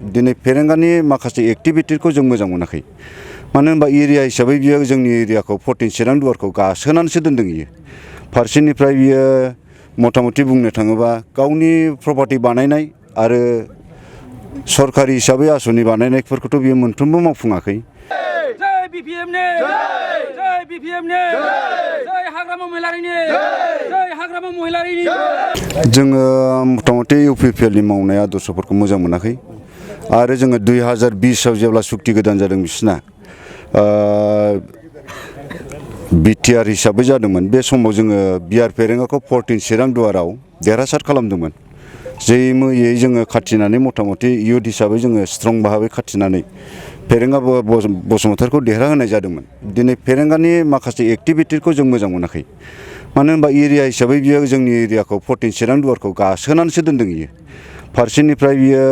दिनै फेरेंगानि माखासे एक्टिभिटिखौ जों मोजां मोनाखै मानो होनबा एरिया हिसाबै बियो जोंनि एरियाखौ 14 चिरां दुवारखौ गासोनानैसो दोनदों इयो फारसेनिफ्राय बियो मथामथि बुंनो थाङोबा गावनि प्रपार्टि बानायनाय आरो सरकारि हिसाबै आसनि बानायनायफोरखौथ' बियो मोनफ्रोमबो मावफुङाखै जय बिपिएमनि जय बिपिएमनि जय हाग्रामा महिलारिनि जय हाग्रामा महिलारिनि जोङो मथामथि इउपिपिएलनि मावनाय आदर्शफोरखौ मोजां मोनाखै आरो जोङो 2020 आव जेब्ला सुक्ति गोदान जादों बिसिना बिटिआर हिसाबै जादोंमोन बे समाव जोङो बिआर फेरेंगाखौ 14 चिरां दुवाराव देरहासार खालामदोंमोन जै मैयै जोङो खाथिनानै मथामथि इयुथ हिसाबै जोङो स्ट्रं भाबै खाथिनानै फेरेंगा बसुमतारीखौ देरहाहोनाय जादोंमोन दिनै फेरेंगानि माखासे एक्टिभिटिखौ जों मोजां मोनाखै मानो होनबा एरिया हिसाबै बियो जोंनि एरियाखौ 14 चिरां दुवारखौ गासोनानैसो दोनदों इयो फारसेनिफ्राय बियो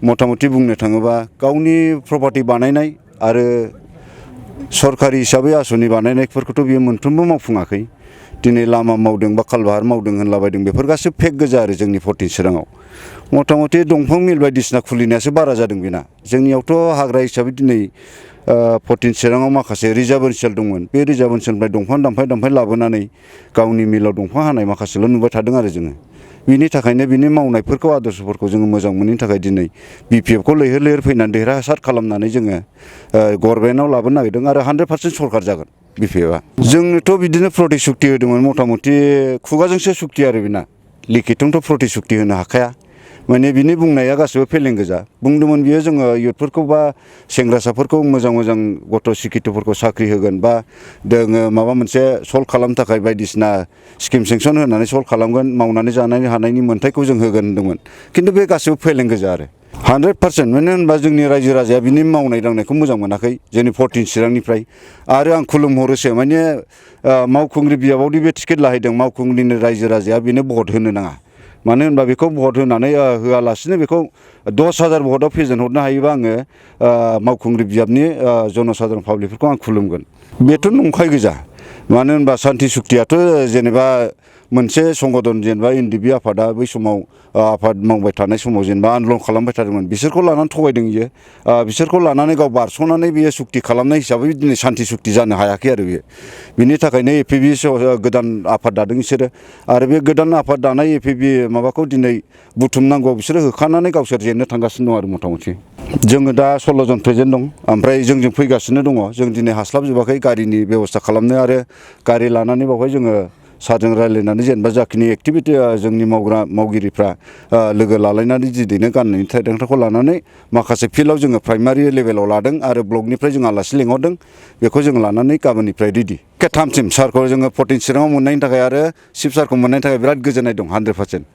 मथामथि बुंनो थाङोबा गावनि प्रपार्टि बानायनाय आरो सरकारि हिसाबै आसनि बानायनायफोरखौथ' बियो मोनफ्रोमबो मावफुङाखै दिनै लामा मावदों बा कालभार मावदों होनलाबायदों बेफोर गासिबो फेक गोजा आरो जोंनि 14 चिराङाव मथामथि दंफां मिल बायदिसिना खुलिनायासो बारा जादों बेना जोंनियावथ' हाग्रा हिसाबै दिनै 14 चिराङाव माखासे रिजार्भ ओनसोल दंमोन बे रिजार्भ ओनसोलनिफ्राय दंफां दानफाय लाबोनानै गावनि मिलाव दंफां हानाय माखासेल' नुबाय थादों आरो जोङो बिनि थाखायनो बिनि मावनायफोरखौ आदर्शफोरखौ जोङो मोजां मोनैनि थाखाय दिनै बिपिएफखौ लैहोर लैहोर फैनानै देरहासार खालामनानै जोङो गभर्नमेन्टआव लाबोनो नागिरदों आरो 100% सरकार जागोन बिपिएफआ जोंनोथ' बिदिनो प्रतिश्रुति होदोंमोन मथामथि खुगाजोंसो सुक्ति आरो बेना लिखितंथ' प्रतिश्रुति होनो हाखाया माने बिनि बुंनाया गासिबो फेलें गोजा बुंदोंमोन बियो जोङो इयुथफोरखौ बा सेंग्रासाफोरखौ मोजां गथ' सिकितफोरखौ साख्रि होगोन बा जोङो माबा मोनसे सल्भ खालामनो थाखाय बायदिसिना स्किम सेंसन होनानै सल्भ खालामगोन मावनानै जानायनि हानायनि मोन्थायखौ जों होगोन होनदोंमोन खिन्थु बे गासिबो फेलें गोजा आरो 100% मानो होनबा जोंनि रायजो राजाया बिनि मावनाय दांनायखौ मोजां मोनाखै जोंनि 14 चिरांनिफ्राय आरो आं खुलुमहरोसो माने मावखुंग्रि बियाबावदि बे टिकेट लाहैदों मावखुंग्रिनि रायजो राजाया बेनो भट होनो नाङा मानो होनबा बेखौ भट होनानै होआलासिनो बेखौ 10,000 भटआव फेजेनहरनो हायोबा आङो मावखुंग्रि बियाबनि जनसाधारन पाब्लिकफोरखौ आं खुलुमगोन बेथ' नंखाय गोजा मानो होनबा सान्ति सुक्तियाथ' जेनेबा मोनसे संगठन जेनेबा एनडिबि आफादा बै समाव आफाद मावबाय थानाय समाव जेनेबा आन्दलन खालामबाय थादोंमोन बिसोरखौ लानानै थगायदों इयो बिसोरखौ लानानै गाव बारस'नानै बियो सुक्ति खालामनाय हिसाबै दिनै सान्ति सुक्ति जानो हायाखै आरो बियो बिनि थाखायनो एपिबि गोदान आफाद दादों बिसोरो आरो बे गोदान आफाद दानाय एपिबि माबाखौ दिनै बुथुमनांगौ बिसोरो होखानानै गावसोर जेननो थांगासिनो दं आरो मथामथि जोङो दा 16 जन प्रेजेन्ट दं ओमफ्राय जोंजों फैगासिनो दङ जों दिनै हास्लाबजोबाखै गारिनि बेब'स्था खालामनो आरो गारि लानानै बावहाय जोङो सारजों रायज्लायनानै जेनेबा जाखिनि एक्टिभिटि जोंनि मावगिरिफ्रा लोगो लालायनानै दिनैनो गाननायनि थिरांथाखौ लानानै माखासे फिल्डआव जोङो प्राइमारि लेभेलाव लादों आरो ब्लकनिफ्राय जों आलासि लेंहरदों बेखौ जों लानानै गाबोननिफ्राय रेडि खेबथामसिम सारखौ जोङो 14 चिराङाव मोननायनि थाखाय आरो चिफ सारखौ मोननायनि थाखाय बिराद गोजोननाय दं 100%।